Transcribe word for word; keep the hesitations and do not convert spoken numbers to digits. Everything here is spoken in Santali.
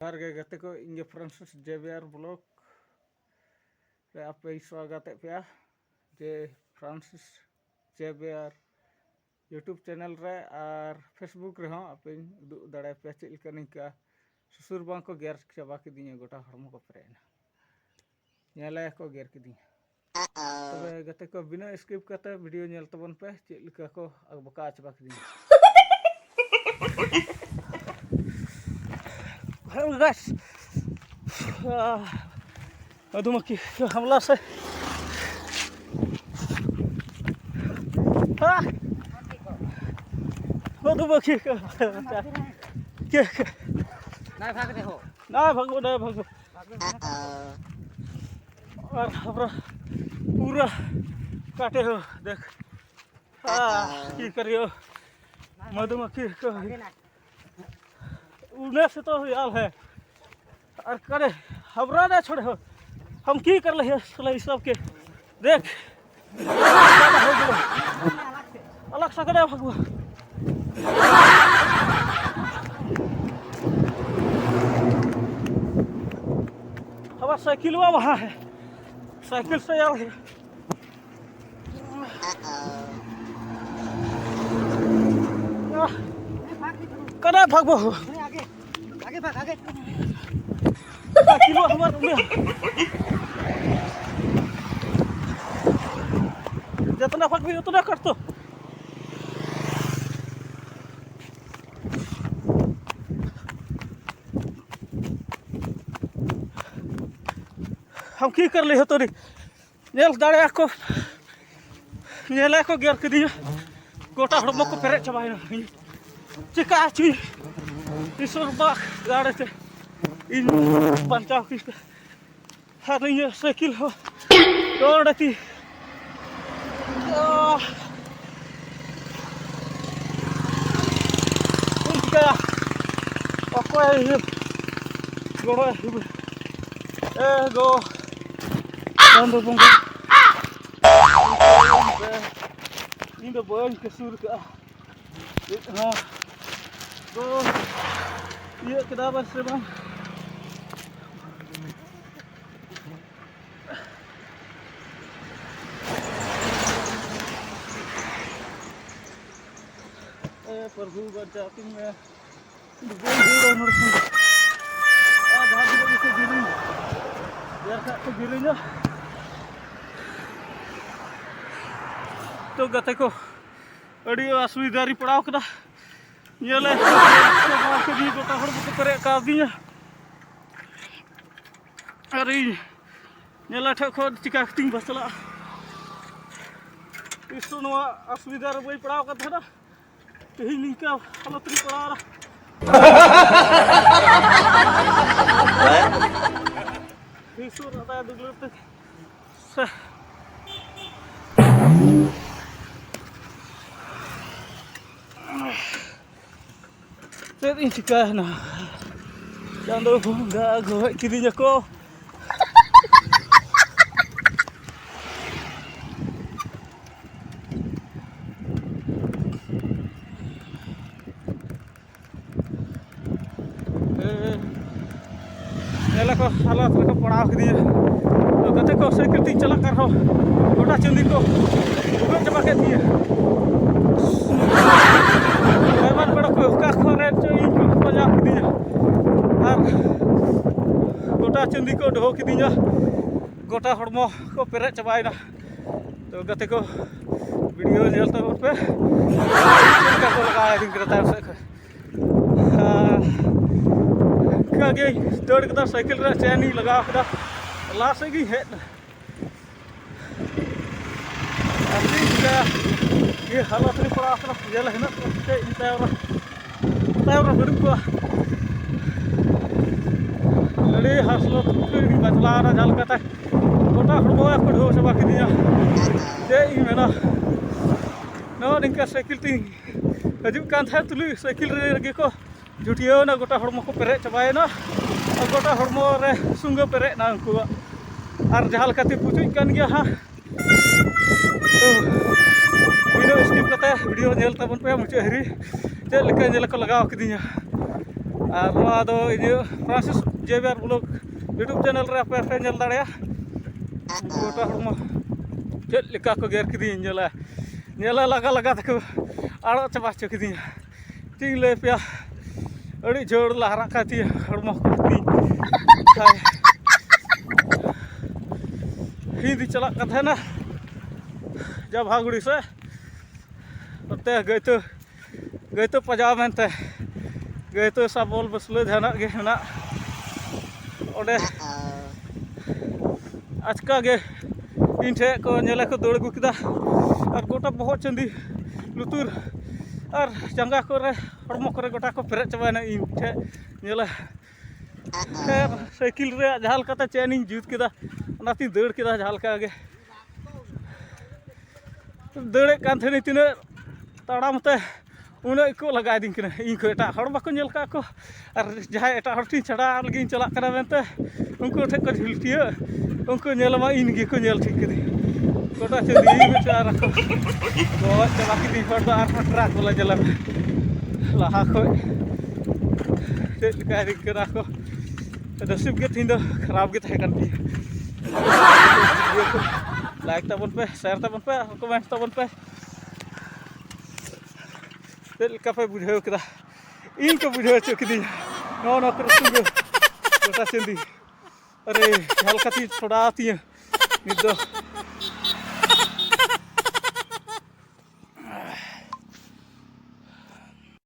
ᱡᱚᱦᱟᱨ ᱜᱮ ᱜᱟᱛᱮ ᱠᱚ, ᱤᱧ ᱜᱮ ᱯᱷᱨᱟᱱᱥᱤᱥ ᱡᱮ ᱵᱤ ᱟᱨ ᱵᱞᱚᱜ ᱨᱮ ᱟᱯᱮᱧ ᱥᱣᱟᱜᱟᱛᱮᱫ ᱯᱮᱭᱟ᱾ ᱡᱮ ᱯᱷᱨᱟᱱᱥᱤᱥ ᱡᱮ ᱵᱤ ᱟᱨ YouTube ᱪᱮᱱᱮᱞ ᱨᱮ ᱟᱨ Facebook ᱨᱮᱦᱚᱸ ᱟᱯᱮᱧ ᱩᱫᱩᱜ ᱫᱟᱲᱮᱭᱟᱯᱮᱭᱟ ᱪᱮᱫ ᱞᱮᱠᱟ ᱱᱤᱝᱠᱟ ᱥᱩᱥᱩᱨ ᱵᱟᱝ ᱠᱚ ᱜᱮᱨ ᱪᱟᱵᱟ ᱠᱤᱫᱤᱧᱟ, ᱜᱚᱴᱟ ᱦᱚᱲᱢᱚ ᱠᱚ ᱯᱮᱨᱮᱡ ᱮᱱᱟ᱾ ᱧᱮᱞᱮ ᱠᱚ ᱜᱮᱨ ᱠᱤᱫᱤᱧᱟ᱾ ᱛᱚᱵᱮ ᱜᱟᱛᱮ ᱠᱚ, ᱵᱤᱱᱟᱹ ᱥᱠᱤᱯ ᱠᱟᱛᱮ ᱵᱷᱤᱰᱤᱭᱳ ᱧᱮᱞ ᱛᱟᱵᱚᱱ ᱯᱮ, ᱪᱮᱫ ᱞᱮᱠᱟ ᱠᱚ ᱵᱚᱠᱟ ᱪᱟᱵᱟ ᱠᱤᱫᱤᱧᱟ᱾ Hello guys, मधुमक्खी हमला से, हाँ, मधुमक्खी का क्या, क्या? ना भाग रहे हो। ना भागो, ना भागो। और हमरा पूरा काटे हो, देख। हाँ, की करियो, मधुमक्खी को। उन्हें से तो यार है। और करे, हमरा ना छोड़े हो। हम की कर ले, साला, इस सब के। देख। अलग से करे भगवान। हमारा साइकिल वहाँ है। साइकिल से यार है। कने भागबो हो? आगे, आगे भाग, आगे। किलो हमार में। जितना भाग भी उतना कट तो। हम की कर ले हो तोरी? ᱧᱮᱞ ᱫᱟᱲᱮᱭᱟᱠᱚ, ᱧᱮᱞᱮ ᱠᱚ ᱜᱮᱨ ᱠᱤᱫᱤᱧᱟ, ᱜᱚᱴᱟ ᱦᱚᱲᱢᱚ ᱠᱚ ᱯᱮᱨᱮᱡ ᱪᱟᱵᱟᱭᱮᱱᱟ᱾ ᱪᱤᱠᱟ ᱦᱚᱪᱚᱭ ᱤᱥᱚᱨ ᱵᱟᱠ ᱫᱟᱲᱮ ᱛᱮ ᱤᱧ ᱵᱟᱧᱪᱟᱣ ᱠᱤᱱ ᱯᱮ᱾ ᱟᱨ ᱤᱧᱟᱹᱜ ᱥᱟᱭᱠᱮᱞ ᱦᱚᱸ ᱰᱚᱸᱰ ᱛᱤ᱾ ᱟᱦ᱾ ᱪᱮᱫ ᱤᱧ ᱪᱤᱠᱟᱹᱭᱟ? ᱚᱠᱚᱭ ᱤᱭᱟᱹ ᱜᱚᱲᱚᱭ ᱮ ᱜᱚ ᱪᱟᱸᱫᱚ ᱵᱚᱸᱜᱟ, ᱤᱧ ᱫᱚ ᱵᱟᱹᱧ ᱠᱟᱹᱥᱩᱨ ᱠᱟᱜᱼᱟ ᱪᱮᱫ ᱦᱚᱸ᱾ ᱫᱚ ᱤᱭᱟᱹ ᱠᱮᱫᱟ ᱵᱟᱝ ᱥᱮ ᱵᱟᱝ? ᱯᱨᱚᱵᱷᱩ ᱵᱟᱧᱪᱟᱣ ᱠᱤᱧ ᱢᱮ᱾ ᱰᱩᱵᱟᱹᱧ ᱫᱟᱹᱲᱟ ᱱᱚᱰᱮ ᱠᱷᱚᱱ ᱫᱚ᱾ ᱟᱨ ᱡᱟᱦᱟᱸ ᱛᱤᱱᱟᱹᱜ ᱜᱮᱠᱚ ᱡᱮᱨᱮᱧ, ᱡᱮᱨ ᱠᱷᱟᱡ ᱠᱚ ᱡᱮᱨᱮᱧᱟ᱾ ᱛᱚ ᱜᱟᱛᱮ ᱠᱚ, ᱟᱹᱰᱤ ᱚᱥᱩᱵᱤᱫᱷᱟ ᱨᱤᱧ ᱯᱟᱲᱟᱣ ᱠᱟᱱᱟ᱾ ᱧᱮᱞᱮ ᱜᱚᱴᱟ ᱦᱚᱲ ᱠᱚ ᱯᱮᱨᱮᱡ ᱠᱟᱣᱫᱤᱧᱟ᱾ ᱟᱨ ᱤᱧ ᱧᱮᱞᱟ ᱴᱷᱮᱡ ᱠᱷᱚᱱ ᱪᱤᱠᱟ ᱠᱟᱛᱮᱧ ᱵᱟᱪᱞᱟᱜᱼᱟ᱾ ᱛᱤᱥ ᱦᱚᱸ ᱱᱚᱣᱟ ᱚᱥᱩᱵᱤᱫᱷᱟ ᱨᱮ ᱵᱟᱹᱧ ᱯᱟᱲᱟᱣ ᱠᱟᱱ ᱛᱟᱦᱮᱱᱟ᱾ ᱛᱮᱦᱮᱧ ᱱᱤᱝᱠᱟ ᱦᱟᱞᱚᱛ ᱨᱤᱧ ᱯᱟᱲᱟᱣ ᱮᱱᱟ᱾ ᱛᱤᱥ ᱦᱚᱸ ᱨᱟᱫᱟᱭ ᱫᱩᱞᱟᱹᱲ ᱛᱮ ᱥᱮ᱾ ᱪᱮᱫ ᱤᱧ ᱪᱤᱠᱟᱹᱭᱮᱱᱟ? ᱪᱟᱸᱫᱚ ᱵᱚᱸᱜᱟ ᱜᱚᱡ ᱠᱤᱫᱤᱧᱟᱠᱚ᱾ ᱧᱮᱞ ᱟᱠᱚ ᱦᱟᱞᱚᱛ ᱨᱮᱠᱚ ᱯᱟᱲᱟᱣ ᱠᱤᱫᱤᱧᱟ᱾ ᱛᱚ ᱜᱟᱛᱮ ᱠᱚ, ᱥᱟᱭᱠᱮᱞ ᱛᱤᱧ ᱪᱟᱞᱟᱜ ᱠᱟᱱ ᱨᱮᱦᱚᱸ ᱜᱚᱴᱟ ᱪᱟᱹᱱᱫᱤ ᱠᱚ ᱵᱷᱩᱜᱟᱹᱜ ᱪᱟᱵᱟ ᱠᱮᱫ ᱛᱤᱧᱟᱹ᱾ ᱟᱭᱢᱟ ᱵᱮᱲᱟ ᱠᱚ ᱚᱠᱟ ᱠᱷᱚᱱ ᱨᱮ ᱪᱚ ᱤᱧ ᱠᱚ ᱯᱟᱸᱡᱟ ᱠᱤᱫᱤᱧᱟ᱾ ᱟᱨ ᱜᱚᱴᱟ ᱪᱟᱹᱱᱫᱤ ᱠᱚ ᱰᱚᱦᱚ ᱠᱤᱫᱤᱧᱟ, ᱜᱚᱴᱟ ᱦᱚᱲᱢᱚ ᱠᱚ ᱯᱮᱨᱮᱡ ᱪᱟᱵᱟᱭᱮᱱᱟ᱾ ᱛᱚ ᱜᱟᱛᱮ ᱠᱚ, ᱵᱷᱤᱰᱤᱭᱳ ᱧᱮᱞ ᱛᱟᱵᱚᱱ ᱯᱮ, ᱪᱮᱫ ᱞᱮᱠᱟ ᱠᱚ ᱞᱟᱜᱟᱣ ᱟᱹᱫᱤᱧ ᱠᱟᱱᱟ ᱛᱟᱭᱚᱢ ᱥᱮᱫ ᱠᱷᱚᱱ᱾ ᱟᱨ ᱚᱱᱠᱟ ᱜᱮ ᱫᱟᱹᱲ ᱠᱮᱫᱟ, ᱥᱟᱭᱠᱮᱞ ᱨᱮ ᱪᱮᱱ ᱤᱧ ᱞᱟᱜᱟᱣ ᱠᱮᱫᱟ, ᱞᱟᱦᱟ ᱥᱮᱫ ᱜᱤᱧ ᱦᱮᱡ ᱮᱱᱟ᱾ ᱟᱨ ᱪᱮᱫ ᱤᱧ ᱪᱤᱠᱟᱹᱭᱟ, ᱱᱤᱭᱟᱹ ᱦᱟᱞᱚᱛ ᱨᱮ ᱯᱟᱲᱟᱣ ᱟᱠᱟᱱᱟ, ᱧᱮᱞ ᱦᱮᱱᱟᱜ ᱠᱚᱣᱟ ᱥᱮ ᱪᱮᱫ ᱤᱧ ᱛᱟᱭᱚᱢ ᱨᱮ, ᱛᱟᱭᱚᱢ ᱨᱮ ᱵᱟᱹᱱᱩᱜ ᱠᱚᱣᱟ᱾ ᱟᱹᱰᱤ ᱦᱟᱥᱞᱚᱛ ᱨᱤᱧ ᱵᱟᱪᱞᱟᱣ ᱮᱱᱟ ᱡᱟᱦᱟᱸ ᱞᱮᱠᱟᱛᱮ᱾ ᱜᱚᱴᱟ ᱦᱚᱲᱢᱚ ᱠᱚ ᱰᱷᱟᱹᱣ ᱪᱟᱵᱟ ᱠᱤᱫᱤᱧᱟ᱾ ᱪᱮᱫ ᱤᱧ ᱢᱮᱱᱟ, ᱱᱚᱜᱼᱚ ᱱᱤᱝᱠᱟ ᱥᱟᱭᱠᱮᱞ ᱛᱤᱧ ᱦᱤᱡᱩᱜ ᱠᱟᱱ ᱛᱟᱦᱮᱸᱫ ᱛᱩᱞᱩᱡ ᱥᱟᱭᱠᱮᱞ ᱨᱮᱜᱮ ᱠᱚ ᱡᱩᱴᱤᱭᱟᱹᱣ ᱮᱱᱟ, ᱜᱚᱴᱟ ᱦᱚᱲᱢᱚ ᱠᱚ ᱯᱮᱨᱮᱡ ᱪᱟᱵᱟᱭᱮᱱᱟ᱾ ᱟᱨ ᱜᱚᱴᱟ ᱦᱚᱲᱢᱚ ᱨᱮ ᱥᱩᱸᱜᱟᱹ ᱯᱮᱨᱮᱡ ᱮᱱᱟ ᱩᱱᱠᱩᱣᱟᱜ᱾ ᱟᱨ ᱡᱟᱦᱟᱸ ᱞᱮᱠᱟᱛᱮ ᱯᱩᱪᱩᱡ ᱠᱟᱱ ᱜᱮᱭᱟ ᱦᱟᱸᱜ᱾ ᱛᱚ, ᱵᱤᱱᱟᱹ skip ᱠᱟᱛᱮ ᱵᱷᱤᱰᱤᱭᱳ ᱧᱮᱞ ᱛᱟᱵᱚᱱ ᱯᱮ ᱢᱩᱪᱟᱹᱫ ᱦᱟᱹᱨᱤ, ᱪᱮᱫ ᱞᱮᱠᱟ ᱧᱮᱞ ᱠᱚ ᱞᱟᱜᱟᱣ ᱠᱤᱫᱤᱧᱟ᱾ ᱟᱨ ᱱᱚᱣᱟ ᱫᱚ ᱤᱧᱟᱹᱜ ᱯᱷᱨᱟᱱᱥᱤᱥ ᱡᱮᱵᱤᱭᱟᱨ ᱵᱞᱚᱜ YouTube ᱪᱮᱱᱮᱞ ᱨᱮ ᱟᱯᱮ ᱯᱮ ᱧᱮᱞ ᱫᱟᱲᱮᱭᱟᱜᱼᱟ᱾ ᱜᱚᱴᱟ ᱦᱚᱲᱢᱚ ᱪᱮᱫ ᱞᱮᱠᱟ ᱠᱚ ᱜᱮᱨ ᱠᱤᱫᱤᱧ, ᱧᱮᱞᱟ, ᱧᱮᱞᱟ ᱞᱟᱜᱟ ᱞᱟᱜᱟ ᱛᱮᱠᱚ ᱟᱲᱟᱜ ᱪᱟᱵᱟ ᱦᱚᱪᱚ ᱠᱤᱫᱤᱧᱟ᱾ ᱪᱮᱫ ᱤᱧ ᱞᱟᱹᱭ ᱟᱯᱮᱭᱟ, ᱟᱹᱰᱤ ᱡᱳᱨ ᱞᱟᱦᱟᱨᱟᱜ ᱠᱟᱱ ᱛᱤᱧᱟᱹ ᱦᱚᱲᱢᱚ ᱠᱚ ᱛᱤᱧ᱾ ᱠᱷᱟᱡ ᱤᱧ ᱫᱚ ᱪᱟᱞᱟᱜ ᱠᱟᱱ ᱛᱟᱦᱮᱱᱟ ᱡᱟᱵᱷᱟᱜᱩᱲᱤ ᱥᱮ, ᱱᱚᱛᱮ ᱜᱟᱹᱭᱛᱟᱹ, ᱜᱟᱹᱭᱛᱟᱹ ᱯᱟᱡᱟᱣ ᱢᱮᱱᱛᱮ, ᱜᱟᱹᱭᱛᱟᱹ ᱥᱟᱵᱚᱞ ᱵᱟᱹᱥᱞᱟᱹ ᱡᱟᱦᱟᱱᱟᱜ ᱜᱮ ᱢᱮᱱᱟᱜ ᱚᱸᱰᱮ᱾ ᱟᱪᱠᱟ ᱜᱮ ᱤᱧ ᱴᱷᱮᱡ ᱠᱚ ᱧᱮᱞᱮ ᱠᱚ ᱫᱟᱹᱲ ᱟᱹᱜᱩ ᱠᱮᱫᱟ, ᱟᱨ ᱜᱚᱴᱟ ᱵᱚᱦᱚᱜ, ᱪᱟᱹᱱᱫᱤ, ᱞᱩᱛᱩᱨ ᱟᱨ ᱡᱟᱸᱜᱟ ᱠᱚᱨᱮ, ᱦᱚᱲᱢᱚ ᱠᱚᱨᱮ ᱜᱚᱴᱟ ᱠᱚ ᱯᱮᱨᱮᱡ ᱪᱟᱵᱟᱭᱮᱱᱟ ᱤᱧ ᱴᱷᱮᱡ ᱧᱮᱞᱮ᱾ ᱟᱨ ᱥᱟᱭᱠᱮᱞ ᱨᱮᱭᱟᱜ ᱡᱟᱦᱟᱸ ᱞᱮᱠᱟᱛᱮ ᱪᱮᱱ ᱤᱧ ᱡᱩᱛ ᱠᱮᱫᱟ, ᱚᱱᱟᱛᱤᱧ ᱫᱟᱹᱲ ᱠᱮᱫᱟ ᱡᱟᱦᱟᱸ ᱞᱮᱠᱟ ᱜᱮ᱾ ᱫᱟᱹᱲᱮᱫ ᱠᱟᱱ ᱛᱟᱦᱮᱱᱟᱹᱧ ᱛᱤᱱᱟᱹᱜ ᱛᱟᱲᱟᱢ ᱛᱮ, ᱩᱱᱟᱹᱜ ᱜᱮᱠᱚ ᱞᱟᱜᱟ ᱤᱫᱤᱧ ᱠᱟᱱᱟ᱾ ᱤᱧ ᱠᱷᱚᱱ ᱮᱴᱟᱜ ᱦᱚᱲ ᱵᱟᱠᱚ ᱧᱮᱞ ᱠᱟᱜ ᱠᱚ, ᱟᱨ ᱡᱟᱦᱟᱸᱭ ᱮᱴᱟᱜ ᱦᱚᱲ ᱴᱷᱮᱱ ᱪᱷᱟᱲᱟ ᱞᱟᱹᱜᱤᱫ ᱤᱧ ᱪᱟᱞᱟᱜ ᱠᱟᱱᱟ ᱢᱮᱱᱛᱮ ᱩᱱᱠᱩ ᱴᱷᱮᱱ ᱠᱚ ᱡᱷᱤᱞᱴᱤᱭᱟᱹ, ᱩᱱᱠᱩ ᱧᱮᱞ ᱢᱟ ᱤᱧ ᱜᱮᱠᱚ ᱧᱮᱞ ᱴᱷᱤᱠ ᱠᱤᱫᱤᱧ᱾ ᱜᱚᱴᱟ ᱪᱟᱹᱞᱤ ᱢᱤᱫᱴᱮᱱ ᱟᱨ ᱟᱠᱚ ᱜᱚᱡ ᱪᱟᱵᱟ ᱠᱤᱫᱤᱧ ᱦᱚᱲ ᱫᱚ ᱟᱨᱦᱚᱸ ᱴᱨᱟᱠ ᱵᱟᱞᱟ ᱧᱮᱞᱮ ᱢᱮ ᱞᱟᱦᱟ ᱠᱷᱚᱡ ᱪᱮᱫ ᱞᱮᱠᱟ ᱤᱫᱤᱜ ᱠᱟᱱᱟ ᱠᱚ᱾ ᱱᱚᱥᱤᱵ ᱜᱮ ᱛᱮᱦᱮᱧ ᱫᱚ ᱠᱷᱟᱨᱟᱯ ᱜᱮ ᱛᱟᱦᱮᱸ ᱠᱟᱱ ᱛᱤᱧᱟᱹ᱾ ᱞᱟᱭᱤᱠ ᱛᱟᱵᱚᱱ ᱯᱮ, ᱥᱮᱭᱟᱨ ᱛᱟᱵᱚᱱ ᱯᱮ, ᱟᱨ ᱠᱚᱢᱮᱱᱴ ᱛᱟᱵᱚᱱ ᱯᱮ᱾ ᱪᱮᱫ ᱞᱮᱠᱟ ᱯᱮ ᱵᱩᱡᱷᱟᱹᱣ ᱠᱮᱫᱟ? ᱤᱧ ᱠᱚ ᱵᱩᱡᱷᱟᱹᱣ ᱦᱚᱪᱚ ᱠᱤᱫᱤᱧᱟ᱾ ᱱᱚᱜᱼᱚ ᱱᱚᱣᱟ ᱠᱚᱨᱮ ᱥᱩᱫᱷᱟᱹ ᱜᱚᱴᱟ ᱪᱟᱹᱱᱫᱤ᱾ ᱟᱨᱮ, ᱡᱟᱦᱟᱸ ᱞᱮᱠᱟ ᱛᱤᱧ ᱪᱷᱚᱰᱟᱣ ᱛᱤᱧᱟᱹ ᱱᱤᱛ ᱫᱚ᱾